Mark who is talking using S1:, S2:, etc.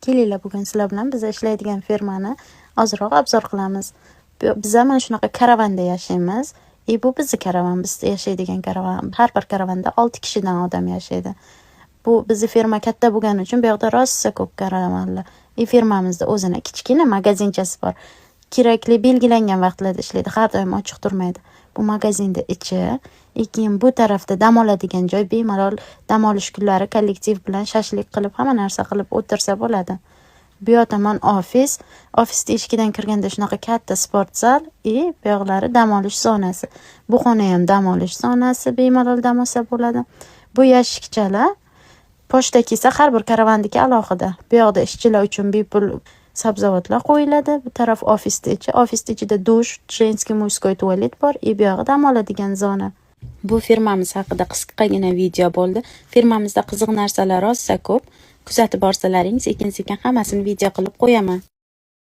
S1: Kelinglar, bugun sizlar bilan biz ishlaydigan fermani ozroq обзор qilamiz. Biza mana shunaqa karavanda yashaymiz. И bu bizni karavan, biz yashaydigan karavan. Har bir karavanda 6 kishidan odam yashaydi. Bu bizni ferma katta bo'lgani uchun bu yoqda rosa ko'p karavanlar. И fermamizda o'zini kichkina magazinchasi bor. Kerakli belgilangan vaqtlarda ishlaydi, har doim ochiq turmaydi. Bu magazinda ichi, и keyin bu tarafda dam oladigan joy, bemalol dam olish kunlari kollektiv bilan shashlik qilib, hamma narsa qilib o'tirsa bo'ladi. Bu yoq tomon ofis. Ofisni eshigidan kirganda shunaqa katta sport zal и bu yoqlari dam olish zonasi. Bu xona ham dam olish zonasi, bemalol dam olsa bo'ladi. Bu yashikchalar pochta kelsa, har bir karavanniki alohida. Bu yoqda ishchilar uchun bepul sabzavotlar qo'yiladi. Bu taraf ofisni ichi. Ofisni ichida dush, женский, мужской tualet bor и bu yog'i dam oladigan zona. Bu fermamiz haqida qisqagina video bo'ldi. Fermamizda qiziq narsalar rosa ko'p. Kuzatib borsalaring, sekin-sekin hammasini video qilib qo'yaman.